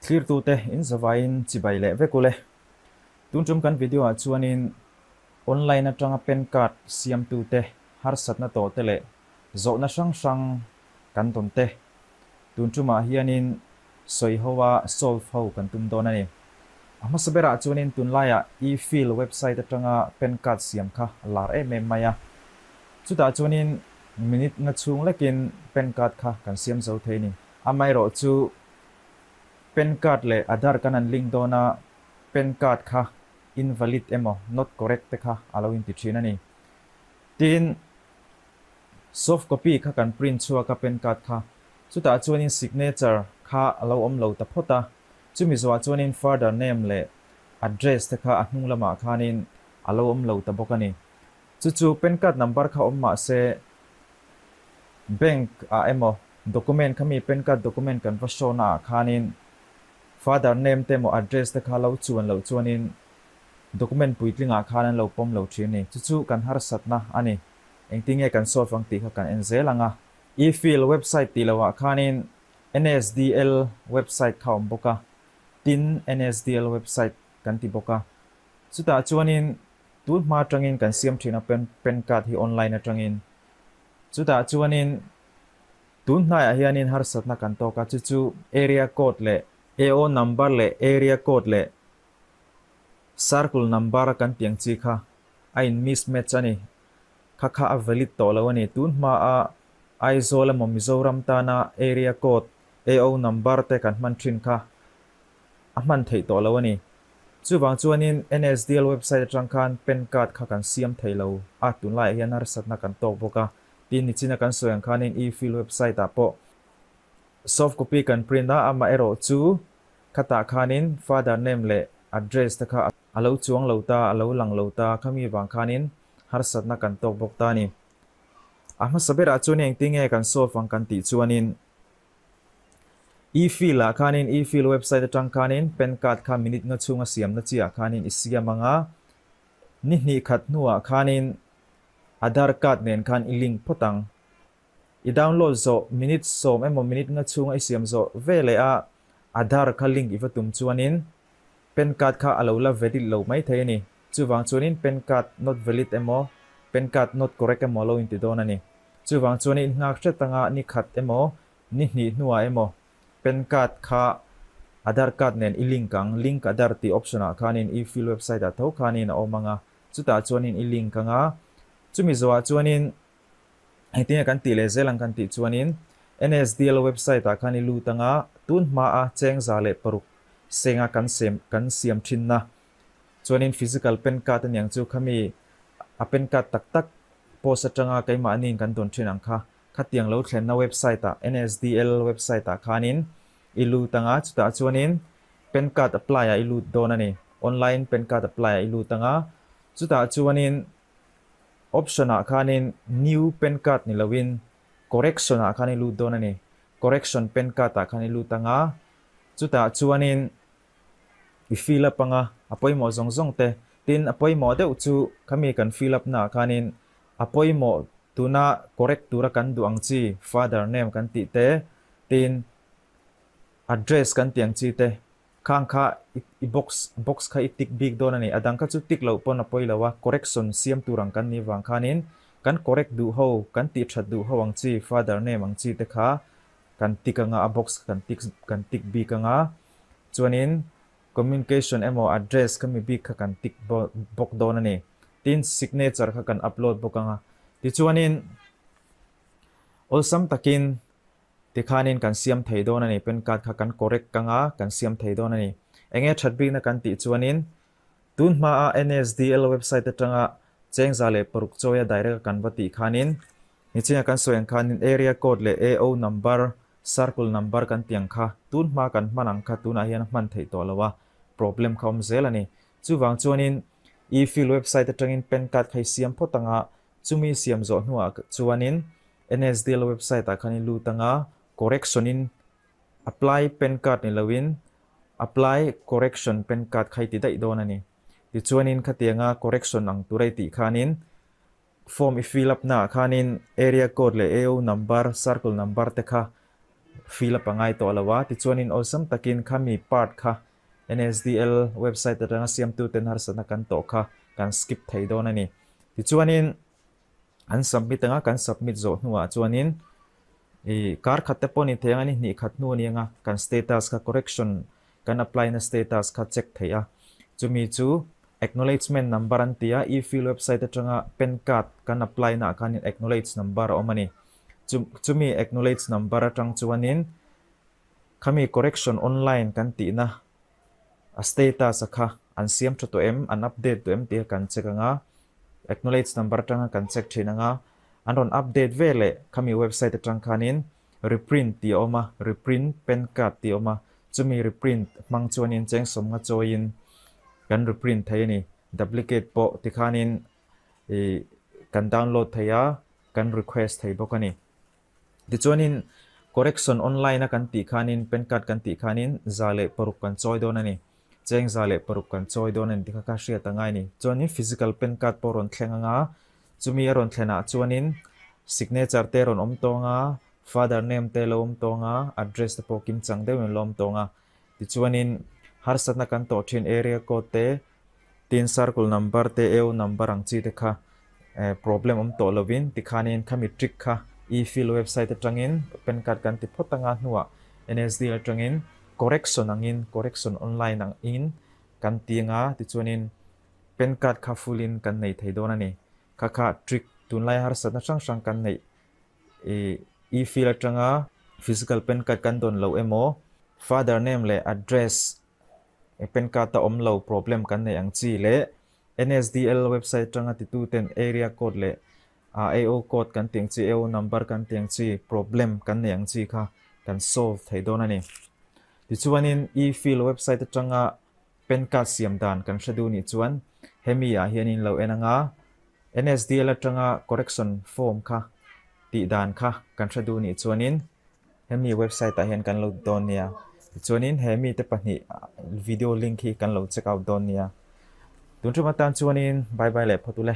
Thlirtute in zavaiin chibai leh vek ule. Tun tum kan video ah chuanin online atanga pen card siamtute harsatna tawh te leh zawhna hrang hrang kan dawn te tun tumah hianin sawi ho a solve ho kan tum dawn a ni. A hmasa berah chuanin tunlaiah e-fill website atanga pen card siam kha a lar em em mai a. Chutah chuanin minute nga chhung lekin pen card kha kan siam zo thei a ni. Amaherawhchu Pen card leh Aadhaar kan an link dawn a, pen card kha invalid emaw not correct te kha a lo inti thin a ni. Tin, soft copy kha kan print chhuak a pen card kha, chutah chuanin signature kha a lo awm lo ta phawt a, chumi zawhah chuanin further name leh address te kha a hnung lamah khanin a lo awm lo ta bawk a ni. Chu chu pen card number kha awm mah se Bank ah emaw document kha mi pen card document kan va show na ah khanin father name te emaw address te kha lo chuan loh chuanin document puitling ah khan an lo pawm lo thin a ni. Chu chu kan harsatna a ni. Engtin nge kan solve ang tih kha kan en zel ang a. E-fill website tih loh ah khanin NSDL website kha a awm bawk a, tin NSDL website kan ti bawk a. Chutah chuanin tun hma atangin kan siam thin a pen card hi online atangin. Chutah chuanin tun hnaiah hianin harsatna kan tawk a, chu chu area code leh AO number leh area code leh circle number kan tih ang chi kha a in mismatch a ni. Kha kha a valid tawh lo a ni. Tun hmaa Aizawl emaw Mizoram tana area code, AO number te kan hman thin kha a hman theih tawh lo a ni. Chuvang chuanin NSDL website atang khan pen card kha kan siam thei lo a, tunlaiah hian harsatna kan tawk bawk a. Tin, nichina kan sawi ang khanin e-fill website ah pawh soft copy kan print a, amaherawh chu khatah khanin father name leh address te kha a lo chuang lo ta, a lo lang lo ta, khami vang khanin harsatna kan tawk bawk ta a ni. A hmasa berah chuan engtinge kan solve ang kan tih chuanin E-fill ah khanin E-fill website atang khanin pen card kha minute nga chhunga siamna chi ah khanin i siam ang a, ni hnih khat hnuah khanin Aadhaar card nen khan i link phawt ang. I download zawh minute sawm emaw minute nga chhunga i siam zawh ve leh a Aadhaar kha link i va tum chuanin pen card kha a lo la valid lo mai thei a ni. Chuvang chuanin pen card not valid emaw pen card not correct emaw a lo inti dawn a ni. Chuvang chuanin in nghak hret anga ni khat emaw Ni hnih hnuah emaw pen card kha Aadhaar card nen i link ang, link Aadhaar tih option ah khanin e-fill website ah tho khanin a awm ang a, chutah chuanin i link ang a, chumi zawhah chuanin engtin nge kan tih leh zel ang kan tih chuanin NSDL website ah khan i lut ang a, tun hmaa 106 senga kan sem kan siam thinna chuanin physical pen card aniang chu khami a pen card tak tak post atanga keimahniin kan dawn thin ang kha. Khatiang lo thlenna website ah NSDL website ah khanin i lut anga chutah chuanin pen card apply ah i lut dawn a ni. Online pen card apply ah i lut anga chutah chuanin option ah khanin new pen card ni loin correction ah khan i lut dawn a ni. Correction pen card ah khan i lut anga chutah chuanin i fill up anga a pawimawh zawng zawng te. Tin a pawimawh deuh chu khami kan fill up na ah khanin A pawimawh, tuna correct tura kan duh ang chi, father name kan tih te, tin address kan tih ang chi te, khang kha i box box kha i tick bik dawn a ni. A dang kha chu tick loh pawn a pawi lo a, correction siam tur ang kan nih vang khanin kan correct duh ho, kan tih that duh ho ang chi, father name ang chi te kha kan tick anga, a box kha kan tick kan tick bik anga, chuanin Communication emaw address kha mi bik kha kan tick bawk dawn a ni. Tin, signature kha kan upload bawk ang a. Tichuanin awlsam takin tikhanin kan siam thei dawn a ni. Pen card kha kan correct ang a, kan siam thei dawn a ni. Enge that bikna kan tih chuanin tun hmaa NSDL website atanga 106 chawia direct a kan va tih khanin nichinga kan sawi ang khanin area code leh AO number Circle number kan tih ang kha tun hma kan hman ang kha tunah hian a hman theih tawh lo a, problem kha awm zel a ni. Chuvang chuanin e-fill website atangin pen card kha i siam phawt ang a, chumi i siam zawh hnuah chuanin NSDL website ah khan i lut ang a, correction in apply pen card ni loin apply correction pen card kha i ti daih dawn a ni. Tichuanin khatianga correction ang tura i tih khanin Form i fill up naah khanin area code leh AO number, circle number te kha fill up a ngai tawh lo a, tichuanin awlsam takin khami part kha NSDL website atanga siamtuten harsatna kan tawh kha kan skip thei dawn a ni. Tichuanin an submit anga kan submit zawh hnuah chuanin ih kar khat te pawh ni thei ang a ni, hnih khat hnu a ni anga kan status kha correction kan apply na status kha check theih a. Chumi chu acknowledgement number an ti a, e-fill website atanga pan card kan apply naah khanin acknowledge number a awm a ni. Chu chumi acknowledge number atang chuanin Khami correction online kan tihna a status a kha an siam tha tawh em, an update tawh em tih kha kan check ang a, acknowledge number atanga kan check thin ang a, an rawn update ve leh khami website atang khanin reprint tih a awm a, reprint pan card tih a awm a, chumi reprint hmang chuanin cheng sawmnga chawiin kan reprint thei a ni, duplicate pawh tikhanin ih kan download thei a, kan request thei bawk a ni. Tichuanin correction online a kan tih khanin pan card kan tih khanin 106 kan chawi dawn a ni. Cheng 106 kan chawi dawn a ni tih kha kha hriat a ngai a ni. Chuanin physical pan card pawh rawn thleng anga chumi a rawn thlenah chuanin signature te rawn awm tawng a, father name te lo awm tawng a, address te pawh kimchang deuhin lo awm tawng a. Tichuanin harsatna kan tawh thin area code te Tin circle number te eu number ang chi te kha problem awm tawh lovin tikhanin khami trick kha e-fill website atangin pan card kan ti phawt anga hnuah NSDL atangin correction angin correction online angin kan ti anga tichuanin pan card kha full in kan nei thei dawn a ni. Kha kha trick tunlai harsatna hrang hrang kan neih e-fill atanga physical pan card kan dawn loh emaw father name leh address Pan card a awm lo problem kan nei ang chi leh NSDL website atanga titu ten area code leh AO code kan tih ang chi, AO number kan tih ang chi problem kan nei ang chi kha kan solve thei dawn a ni. Tichuanin e-fill website atanga pan card siam dan kan hre duh nih chuan hemi ah hianin lo en anga NSDL atanga correction form kha tih dan kha kan hre duh nih chuanin Hemi website ah hian kan lo dawn nia. Tichuanin he mite pahnih video link hi kan lo check out dawn nia. Tun ṭum atan chuanin bye bye leh phawt ule.